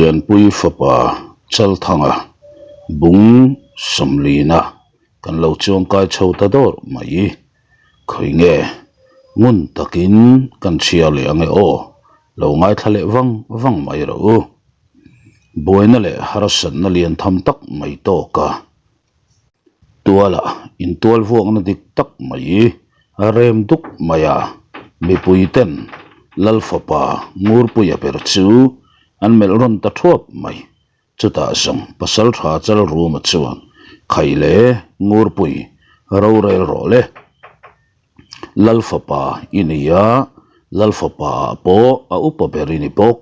Lianpui fapa Chalthanga bung sawmlina kan lo chuangkai chho ta dawr mai. Khawi nge ngun takin kan chhiar leh ange aw, lo ngaithla leh vang vang mai rawh u. Buaina leh harsatna lian tham tak mai tawk a. Tuala intual vuakna dik tak mai a rem duk mai a, mipui ten Lal fapa Ngurpuia ber chu an melh rawn ta thuap mai. Chutah zawng Pasaltha Chalruma chuan Khai le Ngurpui rorel rawh le. Lal fapa i ni a, Lal fapa ah pawh a upa ber i ni bawk.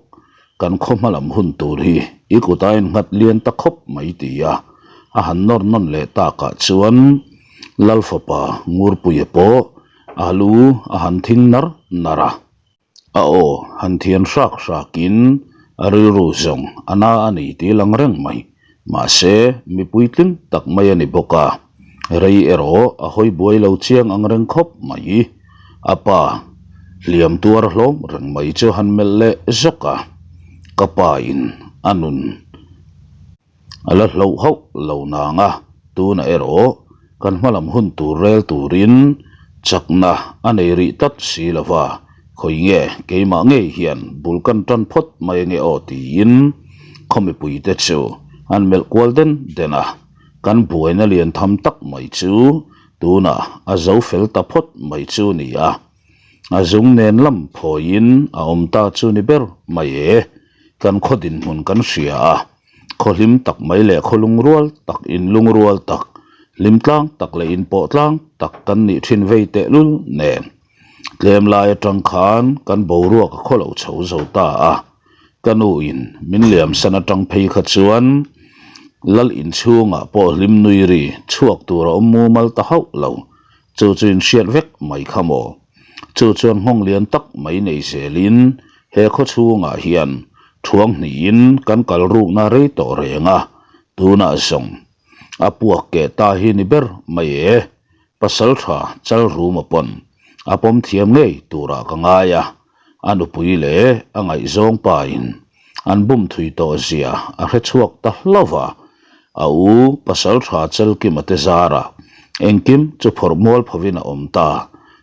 Kan khaw hma lam hun tur hi i kut a innghat lian ta khawp mai ti a, a han nawr nawn leh takah chuan Lal fapa Ngurpuia pawh a lu a han thing nar nar a. A aw han thian hrak hrakin a rilru zawng a na a ni tih lang reng mai. Mahse, mi puitling tak mai a ni bawk a, rei erawh a hawi buai lo chiang ang reng khawp mai. A pa hliam tuar hlawm reng mai chu han melh leh zawk a, ka pa in a nun A la hloh hauh lo nang a, tunah erawh kan hmalam hun tur rel turin chakna a nei rih tlat si lo va, khawi nge keimah ngei hian bul kan tan phawt mai ange aw tiin khaw mipuite chu an melh kual den den a, kan buaina lian tham tak mai chu tunah a zo fel ta phawt mai chu ni a, a zung nen lam phawiin a awm ta chu ni ber mai e. Kan khaw dinhmun kan hria a, khaw hlim tak mai leh khaw lungrual tak, inlungrual tak, hlim tlang tak leh inpawh tlang tak kan nih thin vei tehlul nen. Tlem lai atang khan kan boruak a khaw lo chho zo ta a, ka nu in min liamsan atang phei kha chuan Lal inchhungah pawh hlim nui ri chhuak tur a awm mumal ta hauh lo, chu chu inhriat vek mai kha maw? Chu chuan nghawng lian tak mai nei zelin he khaw chhungah hian thuang hnihin kan kal rukna rei tawh reng a, tunah zawng a puak keh ta hi ni ber mai e, Pasaltha Chalruma pawn a pawm thiam ngei turah ka ngai a, a nupui leh a ngaihzawng pa in an bum thui tawh zia a hre chhuak ta hlauh va, a u Pasaltha Chalkima te zarah engkim chu phawrh mual phovin a awm ta,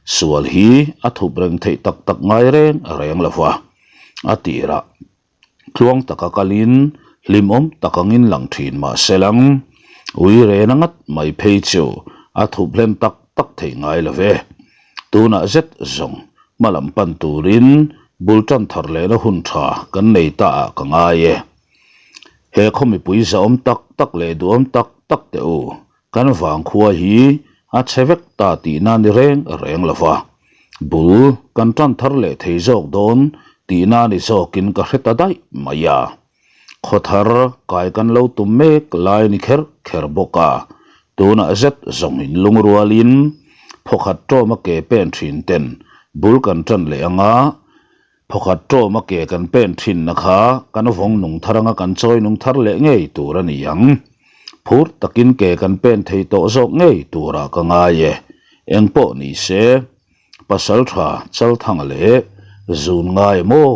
sual hi a thup reng theih tak tak ngai reng reng lo va, a tirah. Tluang taka kalin hlimawm tak angin lang thin mah se lang, ui rena ngat mai phei chu a thup hlen tak tak theih ngai lo ve. Tunah zet zawng hma lam pan turin bul tan thar lehna hun tha kan nei ta ah ka ngai e. He khaw mipui zahawm tak tak leh duhawm tak tak teh u, Kan vangkhua hi a chhe vek ta tihna ni reng reng lo va, bul kan tan thar leh thei zawk dawn tihna ni zawkin ka hre ta daih mai a. Khaw thar kai kan lo tum mek lai ni kher kher bawk a, tunah zet zawng in lungrualin phawkhat tawma ke pen thin ten bul kan tan leh anga, Phawkhat tawm a ke kan pen thinna kha kan vawng nung thar anga kan chawi nung thar leh ngei tur a ni ang. Phur takin ke kan pen thei tawh zawk ngei turah ka ngai e. Eng pawh ni se, Pasaltha Chalthanga leh Zun ngai maw?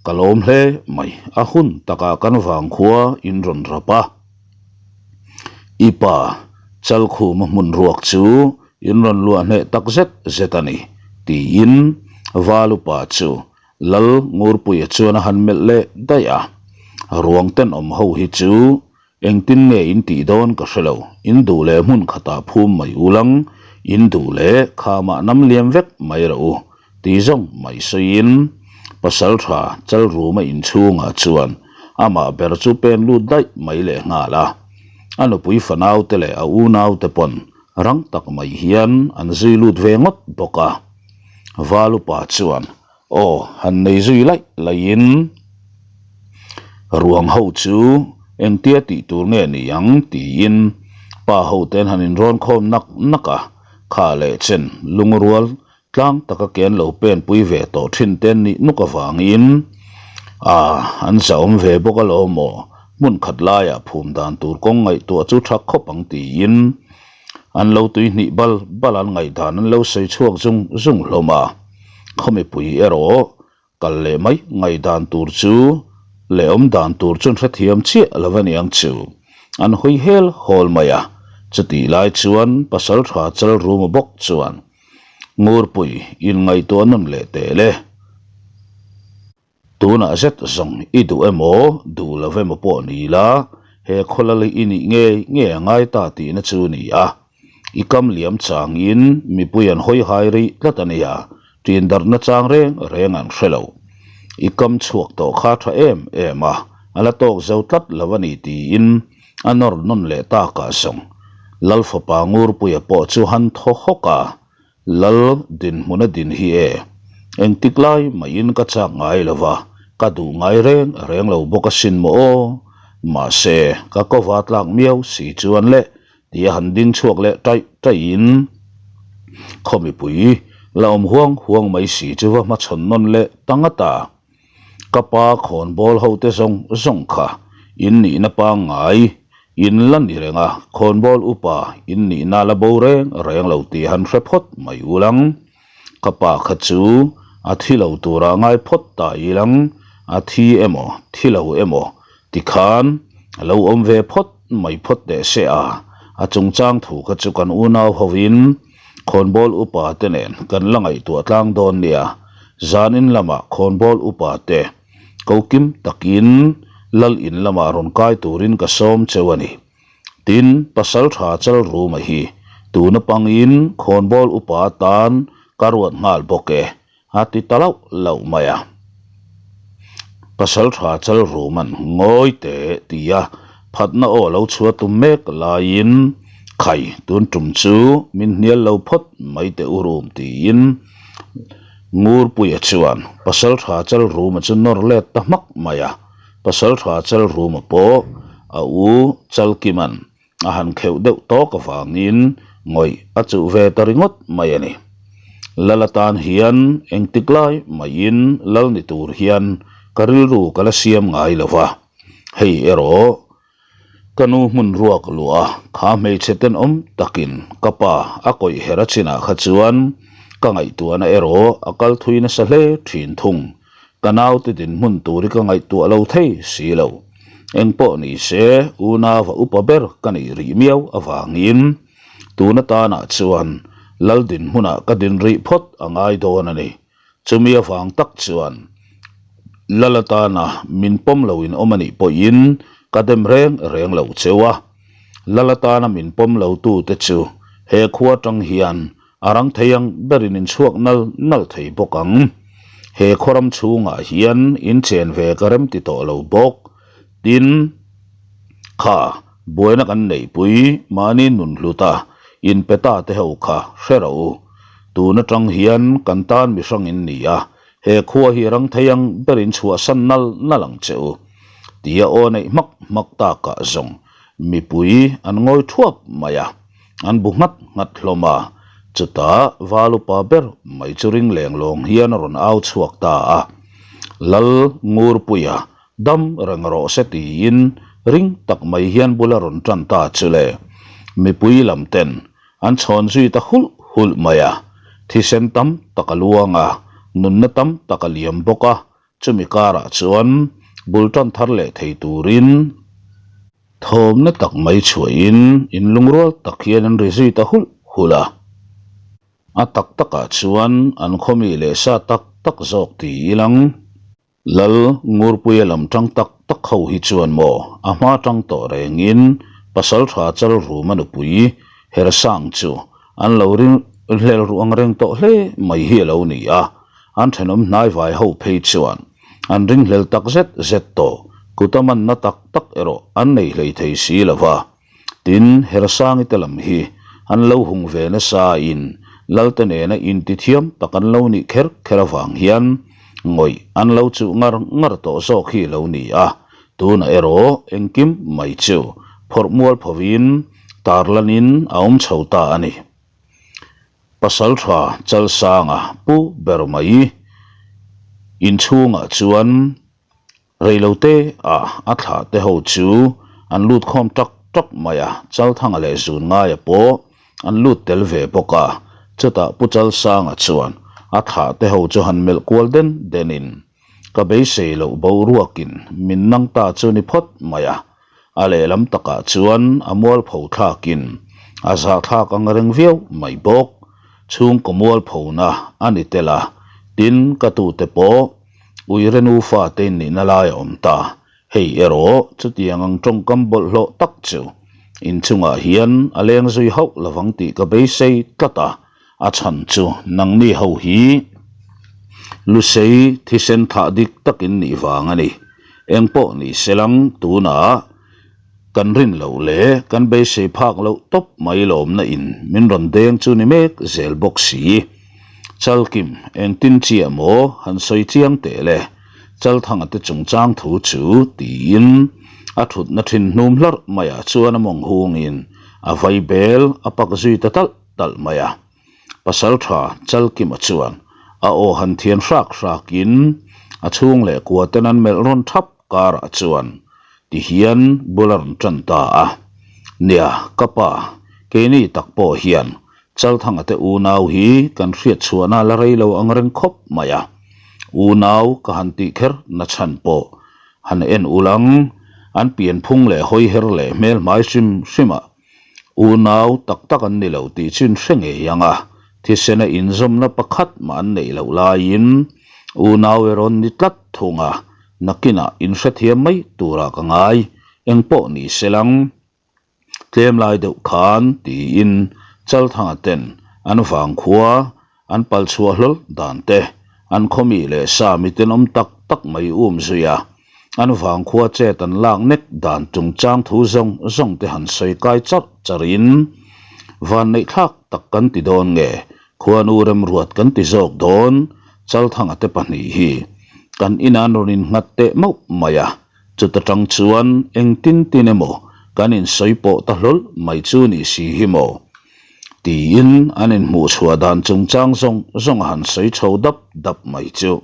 Ka lawm hle mai, a hun takah kan vangkhua in rawn rap a. I pa Chalkhuma hmun ruak chu In rawn luah hneh tak zet zet a ni, tiin Valupa chu Lal Ngurpuia chuan a han melh leh daih a. Ruang tenawm ho hi chu engtin nge in tih dawn ka hre lo, in duh leh hmun khatah phum mai u lang, in duh leh khamah nam liam vek mai rawh u, ti zawng mai sawiin Pasaltha Chalruma inchhungah chuan amah ber chu pen lut daih mai leh nghal a. A nupui fanaute leh a unaute pawn Rang tak mai hian an zui lut ve ngawt bawk a. Valupa chuan aw han nei zui laih laihin ruang ho chu engtia tih tur nge ni ang tiin pa ho ten han inrawn khawm nak nak a, kha leh chen lungrual Tlang taka ke an lo pen pui ve tawh thin te an nih nuk avangin a an zahawm ve bawk alawm aw, hmun khat laiah phum dan tur kawng ngaihtuah chu tha khawp ang tiin an lo tui hnih bal bal an ngaihdan an lo sawi chhuak zung zung hlawm a, khaw mipui erawh Kal leh mai ngaihdan tur chu leh awm dan tur chuan hrethiam chiah lo a niang chu. An hawi hel hawl mai a, chutih lai chuan Pasaltha Chalruma bawk chuan Ngurpui inngaihtuah nawn leh teh le. Tunah zet zawng i duh emaw, duh lo emaw pawh ni la, he khawlal hi i nih ngei ngei a ngai ta tihna chu a ni a. I kam liam changin mipui an hawi hai rih tlat a nia, ṭin darhna chang reng reng an hre lo. I kam chhuak tawh kha ṭha em em a, a la tawk zo tlat lo a ni tiin a nawr nawn leh takah zawng Lal fapa Ngurpuia pawh chu han thaw hawk a, Lal dinhmun a din hi e. Engtik lai mahin ka chak ngai lo va, ka duh ngai reng reng lo bawk asin maw aw. Mahse, ka kova tlak miau si chuan le tia han ding chhuak leh taih taihin khaw mipui la awm huang huang mai si chu va hmachhawn nawn leh ta ngat a. Ka pa khawnbawl ho te zawng zawng kha in nihna pangngai in la ni reng a, khawnbawl upa in nihna la bo reng reng lo tih han hre phawt mai ulang. Ka pa kha chu a thi lo turah ngai phawt ta ilang, a thi emaw thi lo emaw tikhan a lo awm ve phawt mai phawt teh se a, a chungchang thu kha chu kan unau hovin Khawnbawl upa te nen kan la ngaihtuah tlang dawn nia, zanin lamah khawnbawl upa te ko kim takin lal in lamah rawn kai turin ka sawm cheu a ni. Tin, pasal tha chal ruma hi tuna pangin khawnbawl upa atan ka ruat nghal bawk e. A ti ta lauh lauh mai a. Pasaltha Chalruma'n ngawi teh tia phatna aw lo chhuah tum mek laiin Khai tun tum chu min hnial lo phawt mai teh u rum tiin Ngurpuia chuan Pasaltha Chalruma chu nawr let ta hmak mai a. Pasaltha Chalruma pawh a u Chalkima'n A han kheuh deuh tawk avangin ngawih a chuh ve ta ringawt mai a ni. Lal atan hian engtik lai maiin lal ni tur hian ka rilru ka la siam ngai lo va, hei erawh ka nu hmun ruak luah a kha hmeichhe tenawm takin ka pa a kawih her a chinah kha chuan ka ngaihtuahna erawh a kal thui nasa hle thin thung. Ka naute dinhmun tur hi ka ngaihtuah lo thei si lo. Engpawh ni se, unauva upa ber ka nih rih miau avangin tun atanah chuan lal dinhmunah ka din rih phawt a ngai dawn a ni. Chumi avang tak chuan lal atana min pawm loin awm a nih pawhin ka dem reng reng lo cheu a. Lal atana min pawm lotute chu he khua atang hian A rang thei ang berin in chhuak nal nal thei bawk ang. He khawram chhungah hian in chen ve ka rem ti tawh lo bawk. Tin, kha buaina kan neihpui mahni nun hluta in pe ta te ho kha hre rawh u. Tun atang hian kan tan mihrang in ni a, he khua hi rang thei ang berin chhuahsan nal nal ang che u. Tia aw neih hmak hmak takah zawng mipui an ngawi thuap mai a. An bu nghat nghat hlawm a, chutah val upa ber mai chu ring leng lawng hian a rawn au chhuak ta a. Lal Ngurpuia dam reng rawh se tiin ring tak mai hian bul a rawn tan ta chu le. Mipui lam ten an chhawn zui ta hulh hulh mai a, thisen tam tak a luang a, nunna tam tak a liam bawk a, chumi karah chuan bul tan thar leh thei turin, Thawmna tak mai chhuahin in lungrual tak hian an ri zui ta hulh hulh a. A tak takah chuan an khawmi leh sa tak tak zawk ti ilang. Lal Ngurpuia lam tang tak tak ho hi chuan maw a hma tang tawh rengin Pasaltha Chalruma nupui Hersang chu an lo rinhlel ruh ang reng tawh hle mai hi a lo ni a, an thenawm hnaivai ho phei chuan an ringhlel tak zet zet tawh, kut a manna tak tak erawh an nei hlei thei si lo va. Tin, Hersangi te lam hi an lo hung ve nasa in Lalte nena intithiam tak an lo nih kher kher avang hian ngawih an lo chuh ngar ngar tawh zawk hi lo ni a, tunah erawh engkim mai chu phawrh mual phovin tarlanin a awm chho ta a ni. Pasaltha Chalsanga pu ber mai inchhungah chuan reilote ah a thlah te ho chu an lut khawm tak tak mai a, Chalthanga leh Zungaia pawh an lut tel ve bawk a, chutah Pu Chalsanga chuan a thlah te ho chu han melh kual den den in. Ka beisei loh boruakin min nang ta chu ni phawt mai a, a lehlam takah chuan a mualpho thlakin a zahthlak ang reng viau mai bawk. Chhungkaw mualphona a ni tel a, tin ka tute pawh uire nufa te in nihna lai a awm ta. Hei erawh chutiang ang tawngkam bawlhhlawh tak chu inchungah hian a leng zui hauh lovang tih ka beisei tlat a. A chhan chu nangni ho hi Lusei thisen thlah dik takin nih vang a ni. Engpawh ni selang tunah kan rin loh leh kan beisei phak loh tawp mai lawmna in min rawn deng chu ni mek zel bawk si. Chalkim engtin chiah maw han sawi chiang teh le, Chalthanga te chungchang thu chu tiin a thutna thin hnum hlarh maiah chuan a mawng hungin a vaibel a pak zui ta talh talh mai a. Pasaltha Chalkima chuan a aw han thian hrak hrakin a chhung leh kua ten an melh rawn thap karah chuan ti hian bul a rawn tan ta a. Nia, ka pa, keini tak pawh hian Chalthanga te unau hi kan hriat chhuahna la rei lo ang reng khawp mai a. Unau ka han tih kher na chhan pawh han en ulang, an pianphung leh hawiher leh hmelhmai hrim hrimah Unau tak tak an ni lo tih chu in hre ngei ang a, thisena inzawmna pakhat mah an neih loh laiin unau erawh an ni tlat thung a, nakinah in hrethiam mai turah ka ngai, engpawh ni se lang. Tlem lai deuh khan tiin Chalthanga ten an vangkhua An pal chhuah hlawl dan te, an khawmi leh sa mi tenawm tak tak mai um zui a, an vangkhua chet an lak nek dan chungchang thu zawng zawng te han sawi kai charh charh in, Vanneihthlak tak kan ti dawn nge, khuanu remruat kan ti zawk dawn, Chalthanga te pahnih hi kan inah an rawn innghat teh mauh mai a, chuta tang chuan engtin tin emaw kan insawi pawh ta hlawl mai chu ni si hi maw? Tiin an inhmuh chhuah dan chungchang zawng zawng a han sawi chho dap dap mai chu.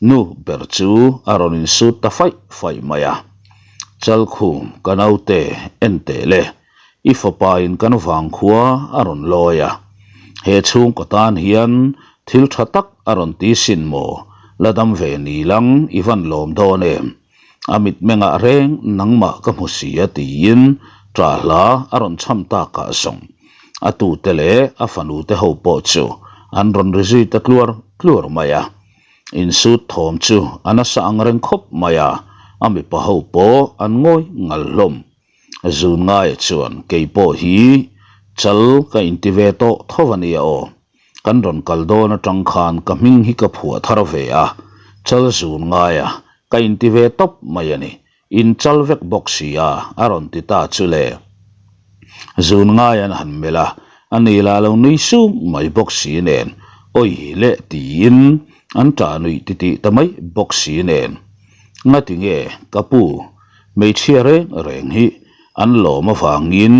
Nu ber chu a rawn insut ta faih faih mai a. Chalkhum, ka naute, en teh le, i fapain kan vangkhua a rawn lawi a. He chhungkaw tan hian thil tha tak a rawn ti sin maw, la dam ve ni lang i van lawm dawn em? A mitmengah reng nangmah ka hmu si a tiin ṭah hla a rawn chham takah zawng. A tute leh a fanute ho pawh chu an rawn ri zui ta tluar tluar mai a. Insut thawm chu a nasa ang reng khawp mai a, a mipa ho pawh an ngawi ngal hlawm. Zun ngaia chuan kei pawh hi chal ka inti ve tawh tho a nia aw. Kan rawn kal dawn atang khan ka hming hi ka phuah thar ve a, chal zun ngaia ka inti ve tawp mai a ni. In chal vek bawk si a, a rawn ti ta chu le. Zun ngaia an han melh a, a ni lah lo nui sung mai bawk si nen, awi leh tiin an ṭah nuih titih ta mai bawk si nen. Ngati nge ka pu, hmeichhia reng reng hi an lawm avangin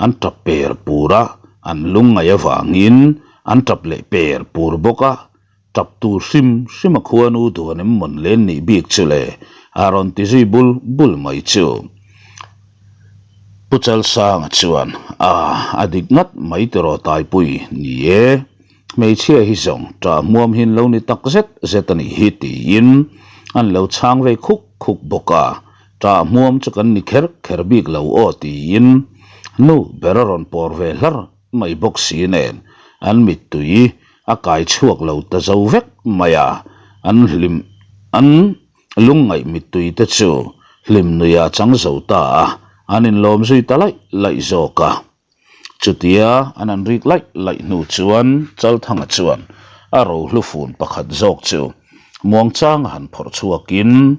an tap per pur a, an lungngaih avangin an tap leh per pur bawk a, tap tur hrim hrim a khuanu duan em mawn len nih bik chu le a rawn ti zui bul bul mai chu. Pu Chalsanga chuan, A, a dik ngat mai tiraw Taipui, ni e. Hmeichhia hi zawng ṭah hmuam hi an lo ni tak zet zet a nih hi tiin an lo chhang vei khuk khuk bawk a, ṭah hmuam chu kan ni kher kher bik lo aw tiin nu ber a rawn pawr ve hlar mai bawk si nen an mittui a kai chhuak lo ta zo vek mai a, an hlim an lungngaih mittui te chu hlim nuiah a chang zo ta a, an inlawm zui ta laih laih zawk a. Chutia an an rik laih laih hnu chuan Chalthanga chuan a rohlu fun pakhat zawk chu muangchang a han phawrh chhuakin,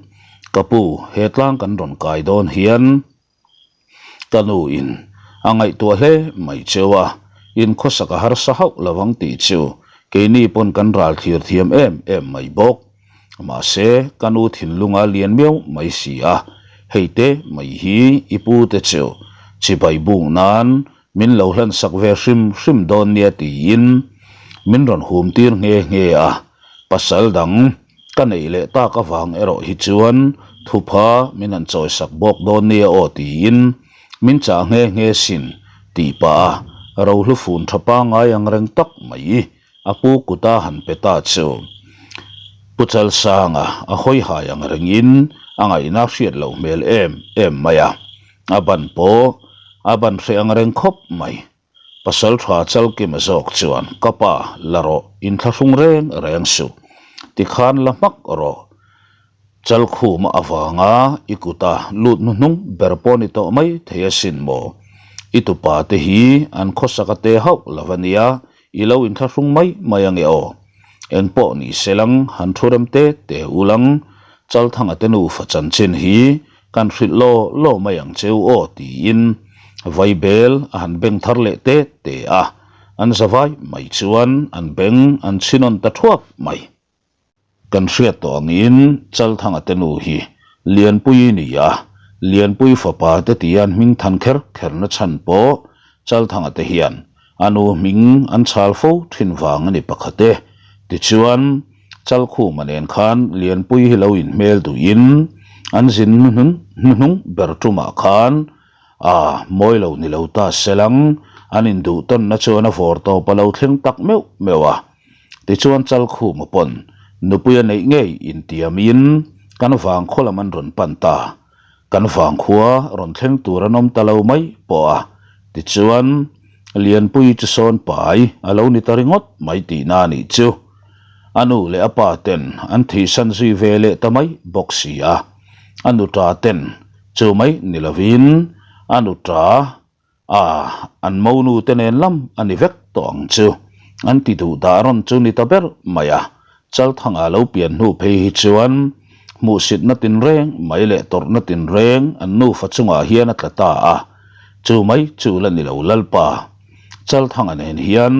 Ka pu, he tlang kan rawn kai dawn hian ka nu in a ngaihtuah hle mai cheu a, in khawsak a harsa hauh lo ang tih chu keini pawn kan ral thlir thiam em em mai bawk. Mahse, ka nu thinlunga lian miau mai si a, hei te mai hi i pu te chu chibai buk nan min lo hlansak ve hrim hrim dawn nia tiin min rawn hum tir nghe nghe a, pasal dang ka neih leh tak avang erawh hi chuan thupha min han chawisak bawk dawn nia aw tiin min chah nghe nghe sin tih pah a rohlu fun tha pangngai ang reng tak mai. A pu kuta han pe ta chu. Pu Chalsanga a hawi hai ang rengin a ngaihna hriat loh hmel em em mai a, a ban pawh a ban hreh ang reng khawp mai. Pasal tha Chalkima zawk chuan, Ka pa, la rawh, inthlahrung reng reng suh. Tikhan la hmak rawh. Chalkhuma avanga i kuta lut hnuhnung ber pawh ni tawh mai thei asin maw? I tupa te hi an khawsak a te hauh lo a nia, I lo inthlahrung mai mai ange aw. Eng pawh ni se lang han thu rem te te u lang, Chalthanga te nufa chanchin hi kan hrilh law law mai ang cheu aw tiin Vaibel a han beng thar leh te te a, an zavai mai chuan an beng an chhinawn ta thuap mai. Kan hriat tawh angin Chalthanga te nu hi Lianpui ni a, Lianpui fapa te tia an hming than kher kherna chhan pawh Chalthanga te hian a nu hming an chhal fo thin vang a ni pakhat e. Tichuan, Chalkhuma nen khan Lianpui hi lo inhmel duhin an zin hnuhnung ber tumah khan a mawi lo ni lo ta selang an induh tawnna chuan a vawr tawp a lo thleng tak meuh meuh a. Tichuan Chalkhuma pawn nupui a neih ngei intiamin kan vangkhua lam an rawn pan ta. Kan vangkhua rawn thleng tur an awm ta lo mai pawh a. Tichuan Lianpui chu sawn pai a lo ni ta ringawt mai tihna a nih chu. A nu leh a pa ten an thihsan zui ve leh ta mai bawk si a. A nuṭa ten chu mai ni lovin a nuṭa A, an monu te nen lam a ni vek tawh ang chu. An ti duh dah rawn chu ni ta ber mai a. Chalthanga lo pian hnu phei hi chuan hmuhsitna tinreng mai leh tawrhna tinreng an nufa chungah hian a tla ta a. Chu mai chu la ni lo Lalpa. Chalthanga nen hian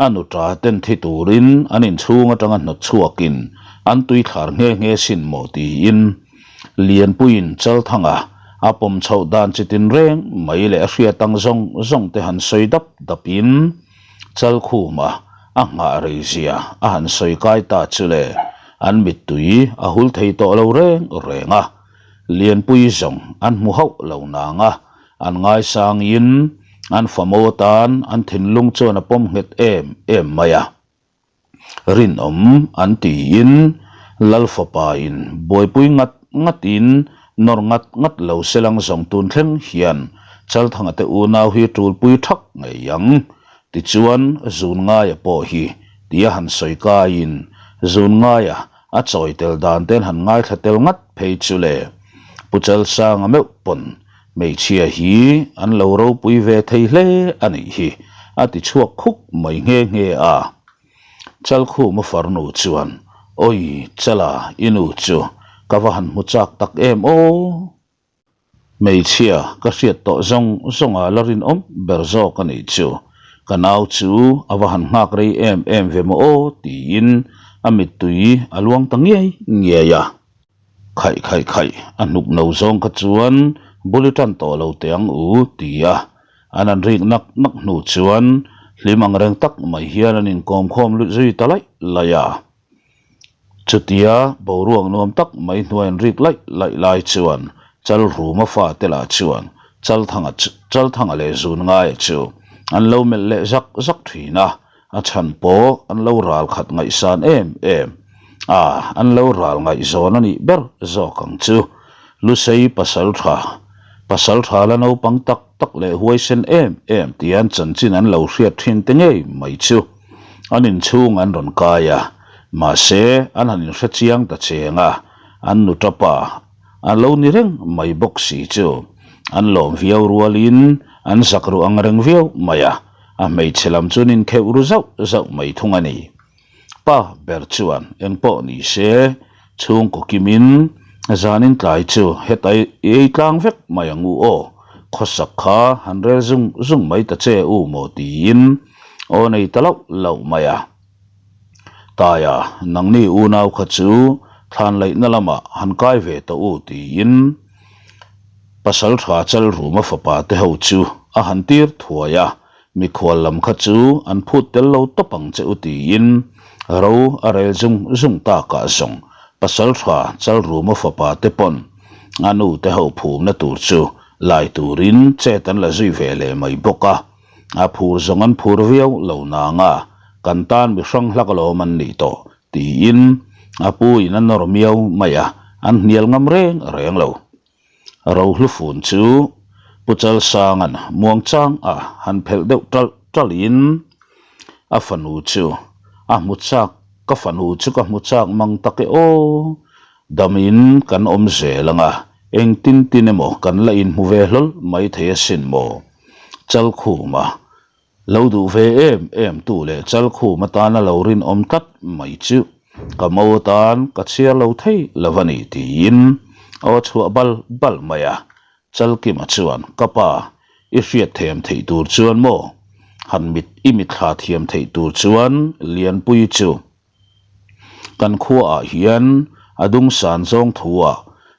a nuṭa ten thi turin an inchhung atanga hnawt chhuakin an tuithlar nghe nghe sin maw tiin Lianpuiin Chalthanga a pawm chhoh dan chi tinreng mai leh a hriat ang zawng zawng te han sawi dap dapin Chalkhuma a nghah rei zia a han sawi kai ta chu le an mittui a hul thei tawh lo reng reng a, Lianpui zawng an hmu hauh lo nang a, an ngaisangin an famo tan an thinlung chuan a pawm nghet em em mai a. Rinawm an tiin Lal fapa in buaipui ngat ngat in nawr ngat ngat lo selang zawng tun thleng hian Chalthanga te unau hi tulpui thak ngei ang. Tichuan zun ngaia pawh hi tia han sawi kaiin zun ngaia a chawi tel dan ten han ngaithla tel ngat phei chu le Pu Chalsanga meuh pawn Hmeichhia hi an lo ropui ve thei hle a nih hi, a ti chhuak khuk mai nghe nghe a. Chalkhuma farnu chuan, Awi, Chala, i nu chu ka va han hmu chak tak em aw? Hmeichhia ka hriat tawh zawng zawnga la rinawm ber zawk a nih chu, ka nau chu a va han nghak rei em em ve maw aw? tiin a mittui a luang ta ngiai ngiai a. Khaih khaih khaih, a hnuk no zawng kha chuan bul i tan tawh lo teh ang u, ti a. An han rik nak nak hnu chuan hlim ang reng tak mai hian an inkawm khawm lut zui ta laih laih a. Chutia boruak nuam tak mai hnuai an rik laih laih lai chuan Chalruma fate lah chuan Chalthanga Chalthanga leh Zungaia chu an lo melh leh zak zak thin a. A chhan pawh an lo ral khat ngaihsan em em a, an lo ral ngaihzawn a nih ber zawk ang chu. Lusei pasal tha, pasal tha la naupang tak tak leh huaisen em em tian chanchin an lo hriat thin te ngei mai chu an inchhung an rawn kai a, mahse an han inhre chiang ta cheng a, an nu tapa a lo ni reng mai bawk si chu an lawm viau rualin an zak ruh ang reng viau mai a. A hmeichhe lam chuan inkheuh ru zauh zauh mai thung a ni. Pa ber chuan eng pawh ni se, chhungkaw kimin zanin tlai chu heta i ei tlang vek mai ang u aw, khawsak kha han rel zung zung mai ta che u maw tiin aw nei ta lauh lauh mai a. Taia, nangni unau kha chu thlan laihna lamah han kai ve tawh u tiin Pasalṭha Chalruma fapa te ho chu a han tir thuai a, mikhual lam kha chu an phut tel lo tawp ang che u tiin ro a rel zung zung takah zawng Pasalṭha Chalruma fapa te pawn a nu te ho phumna tur chu lai turin chet an la zui ve leh mai bawk a. A phur zawng an phur viau lo nanga kan tan mi hrang hlak alawm an nih tawh tiin A pu in a nawr miau mai a, an hnial ngam reng reng lo. Rohlu fun chu Pu Chalsanga'n muangchang a han phelh deuh ṭalh ṭalh in a fanu chu a hmu chak, ka fanu chu ka hmu chak mang tak e aw, damin kan awm zel ang a, engtin tin emaw kan la inhmu ve hlawl mai thei asin maw? Chalkhuma Lo duh ve em em tu leh Chalkhum atana lo rinawm tlat mai chu ka mo atan ka chhiar lo thei lo a ni tiin aw chhuah bal bal mai a. Chalkima chuan, Ka pa, i hriat thiam theih tur chuan maw? Han mit i mitthla thiam theih tur chuan Lianpui chu Kan khuaah hian a dung san zawng thuah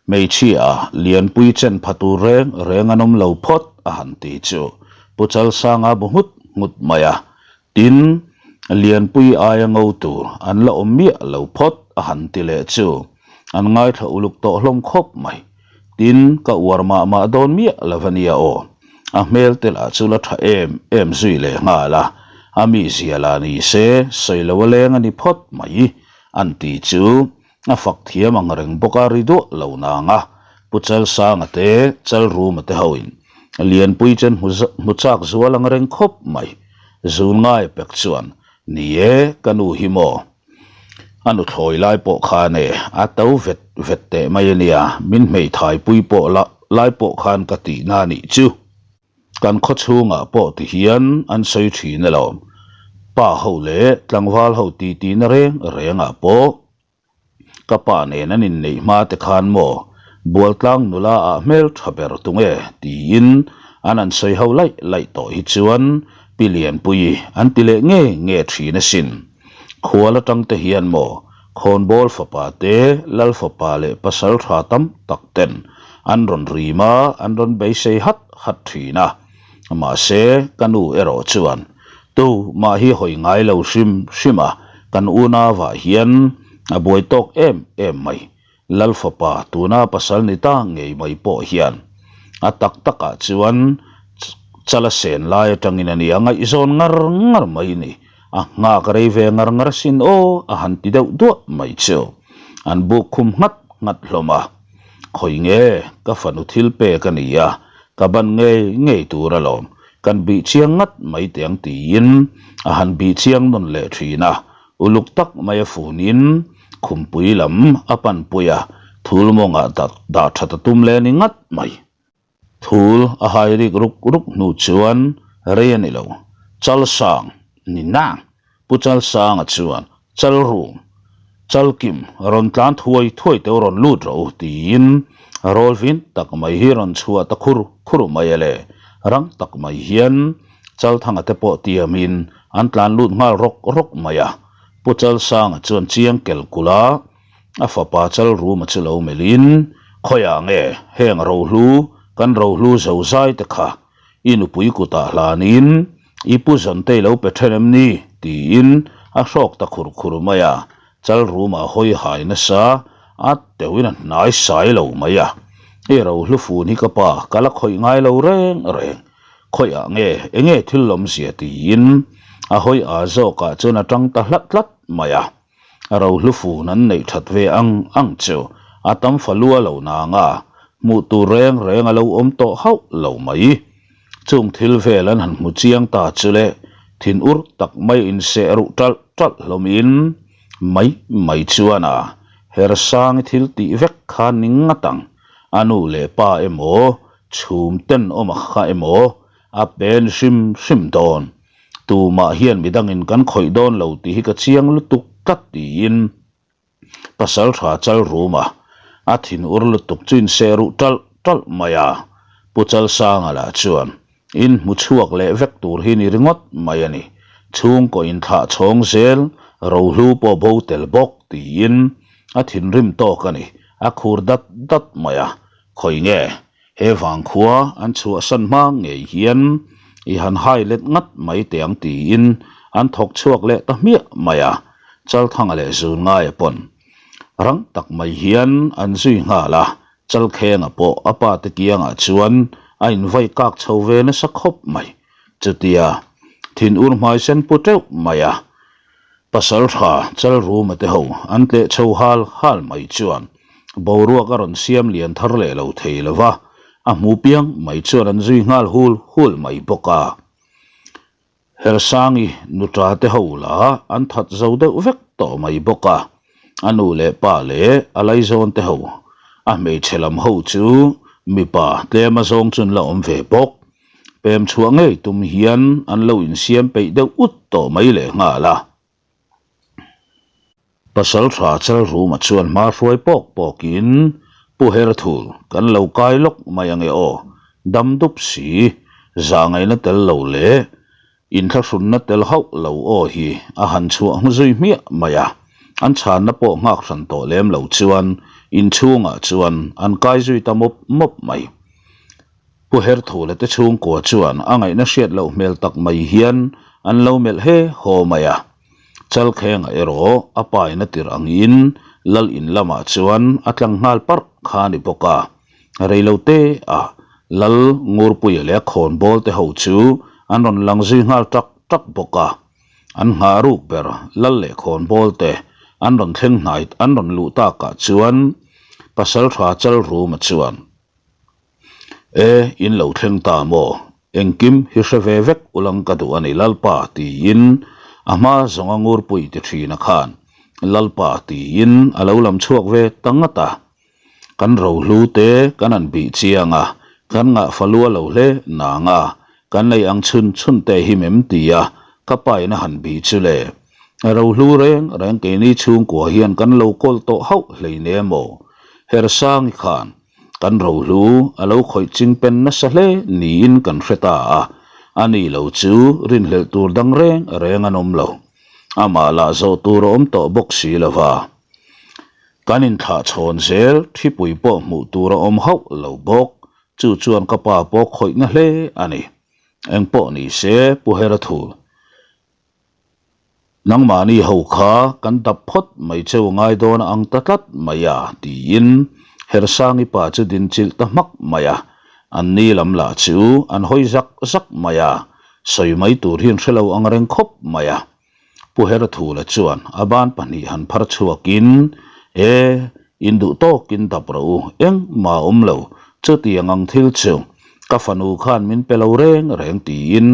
hmeichhia lianpui chen pha tur reng reng an awm lo phawt a han ti chu Pu Chalsanga bu nghut nghut mai a. Tin, lianpui aia ngo tur an la awm miah lo phawt a han ti leh chu an ngaithla uluk tawh hlawm khawp mai. Tin, ka uar mah mah dawn miah lo a nia aw. A hmel te lah chu la tha em em zui leh nghal a, a mizia lah ni se sawi lo a leng a ni phawt mai an ti chu a fak thiam ang reng bawk a ri duah lo nang a, Pu Chalsanga te Chalruma te hoin Lianpui chen hmu chak zual ang reng khawp mai. Zun ngai pek chuan, Ni e, ka nu hi maw? A nuthlawi lai pawh khan e, a to vet vet teh mai a nia, min hmeithai pui pawh la lai pawh khan ka tihna a nih chu. Kan khaw chhungah pawh ti hian an sawi thin alawm, pa ho leh tlangval ho titi na reng rengah pawh ka pa nen an inneih hma te khan maw Bualtlang nula ah hmel tha ber tunge tiin an an sawi ho laih laih tawh hi chuan Pi Lianpuii an ti leh nge nge thin asin. Khual atang te hian maw Khawnbawl fapa te, Lal fapa leh pasal tha tam tak ten an rawn rim a, an rawn beisei hat hat thin a. Mahse, ka nu erawh chuan tu mah hi hawi ngai lo hrim hrim a, kan unau ah hian a buai tawk em em mai. Lal fapa tuna pasal ni ta ngei mai pawh hian a tak takah chuan chala sen lai atangin a ni a ngaihzawn ngar ngar mai ni. A nghak rei ve ngar ngar asin aw a han ti deuh duah mai chu an buk khum nghat nghat hlawm a. Khawi nge ka fanu thil pek a ni a, ka ban ngei ngei tur alawm, kan bih chiang ngat mai teh ang tiin a han bih chiang nawn leh thin a. Uluk tak mai a funin khumpui lam a panpui a, thul mawngah dah that a tum leh a ni ngat mai. Thul a hai rik ruk ruk hnu chuan rei a ni lo. Chalsang ni nang! Pu Chalsanga chuan Chalrum, Chalkim rawn tlan thuai thuai teuh rawn lut rawh u tiin rawl vin tak mai hi rawn chhuah ta khur khur mai a le. Rang tak mai hian Chalthanga te pawh tiamin an tlan lut nghal rawk rawk mai a. Pu Chalsanga chuan chiang kel kulh a, a fapa Chalruma chu lo melhin, Khawiah nge heng rohlu, kan rohlu zozai te kha i nupui kutah hlanin i pu Zawntei lo pe then em ni? tiin a hrawk ta khur khur mai a. Chalruma hawi hai nasa a teuhin a hnai sai lo mai a. I rohlu fun hi ka pa ka la khawih ngai lo reng reng. Khawiah nge enge thil lawmzia tiin a hawi a zawkah chuan a tang ta hlat tlat mai a. A rohlu fun an neih that ve ang ang chu a tam fa lua lo nang a, hmuh tur reng reng a lo awm tawh hauh lo mai. Chung thil vel an han hmu chiang ta chu le thin ur tak mai inseh ruh ṭalh ṭalh hlawmin mai mai chuan a Hersangi thil tih vek kha ni ngat ang, a nu leh pa emaw chhum ten awm a kha emaw a pen hrim hrim dawn. Tumah hian midangin kan khawih dawn lo tih hi ka chiang lutuk tlat tiin pasal tha chal rum a, a thin ur lutuk chu inseh ruh ṭalh ṭalh mai a. Pu Chalsanga lah chuan in hmu chhuak leh vek tur hi ni ringawt mai a ni. Chhungkaw inthlah chhawng zel rohlu pawh bo tel bawk tiin a thinrim tawk a ni, a khur dat dat mai a. Khawi nge He vangkhua an chhuahsan hma ngei hian i han hai let ngat mai teh ang tiin an thawk chhuak leh ta hmiah mai a, Chalthanga leh Zunngaia pawn rang tak mai hian an zui nghal a, Chalkhenga pawh a pa te kiangah chuan a invai kak chho ve nasa khawp mai. Chutia thinur hmaisen pu teuh mai a. Pasalṭha Chalruma te ho an tleh chho hal hal mai chuan boruak a rawn siam lian thar leh lo thei lo va, a hmu piang mai chuan an zui nghal hul hul mai bawk a. Hersangi nuṭa te ho lah an that zo deuh vek tawh mai bawk a, a nu leh pa leh a laizawn te ho, a hmeichhe lam ho chu mipa tlem a zawng chu an la awm ve bawk. Pem chhuah ngei tum hian an lo insiam peih deuh ut tawh mai leh nghal a. Pasalṭha Chalruma chuan hma hruai pawk pawkin, Pu Herthul, kan lo kai lawk mai ange aw, dam dup si, zahngaihna tel lo leh inthlahrunna tel hauh lo aw hi a han chhuah hmu zui hmiah mai a. An chhanna pawh nghak hran tawh lem lo chuan inchhungah chuan an kai zui ta mawp mawp mai. Pu Herthula te chhungkua chuan a ngaihna hriat loh hmel tak mai hian an lo melh he haw mai a. Chalkhenga erawh a paina tirh angin lal in lamah chuan a tlang nghal parh kha a ni bawk a. Reilote ah Lal Ngurpuia leh a khawnbawl te ho chu an rawn lang zui nghal tak tak bawk a. An nghah ruk ber Lal leh khawnbawl te an rawn thleng hnai an rawn luh takah chuan Pasaltha Chalruma chuan E, in lo thleng ta maw? Engkim hi hre ve vek ulang ka duh a ni Lalpa tiin a hma zawnga ngurpui ti thina khan Lalpa tiin a lo lam chhuak ve ta ngat a. Kan rohlu te kan han bih chiang a, kan ngah falua lo hle nang a, kan nei ang chhun chhun te hi mem ti a, ka pa in a han bih chu le. Rohlu reng reng keini chhungkua hian kan lo kawl tawh hauh hleinem aw. Hersangi khan Kan rohlu a lo khawih ching pen nasa hle niin kan hre ta a, a ni lo chu rinhlelh tur dang reng reng an awm lo. Amah lah zawh tur a awm tawh bawk si lo va. Kan inthlah chhawn zel thipui pawh hmuh tur a awm hauh lo bawk, chu chuan ka pa pawh khawihna hle a ni. Engpawh ni se Pu Herathul. Nangmahni ho kha kan dap phawt mai cheu ngai dawn a ang ta tlat mai a, tiin Hersangi pa chu dinchilh ta hmak mai a. Anni lam lah chu an hawi zak zak mai a, sawi mai tur hi an hre lo ang reng khawp mai a. Pu Herthula chuan a ban pahnih han phar chhuakin, E, in duh tawkin dap rawh u, engmah a awm lo, chutiang ang thil chu Ka fanu khan min pe lo reng reng tiin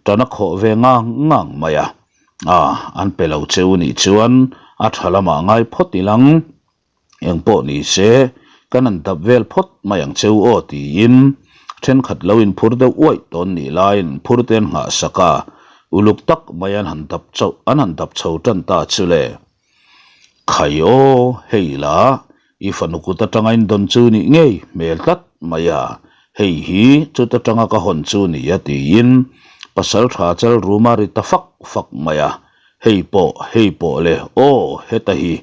tan a khawh ve ngang ngang mai a. A, an pe lo che u nih chuan a tha lamah ngai phawt ilang. Engpawh ni se, kan han dap vel phawt mai ang che u aw tiin thenkhat lo inphur deuh uaih tawn nih laiin phur te an nghah sak a, uluk tak mai an han dap chauh an han dap chho tan ta chu le. Khai aw, hei la, i fanu kut atanga indawn chu nih ngei hmel tlat mai a, hei hi chut atanga ka hawn chu ni a tiin pasal tha chal rum a ri ta fak fak mai a, hei pawh, hei pawh le aw heta hi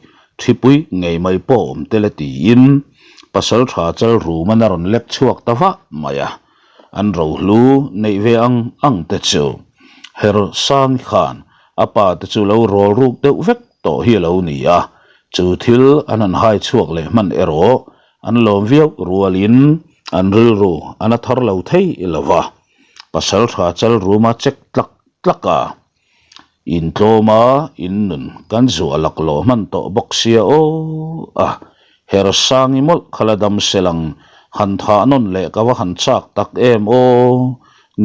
thipui ngei mai pawh awm tel e tiin pasal tha chal rum an a rawn lek chhuak ta vah mai a, an rohlu neih ve ang ang te chu her sang khan a pa te chu lo rawl ruk deuh vek tawh hi a lo ni a, chu thil an han hai chhuak leh hman erawh an lawm viau rualin an rilru an a thar lo thei lo va, pasal tha chal ruma check tlak tlak a, intlawm a in nun kan zuah laklawh hman tawh bawk sia aw a, her sangi mawlh kha la dam selang han thah nawn leh ka va han chak tak em aw,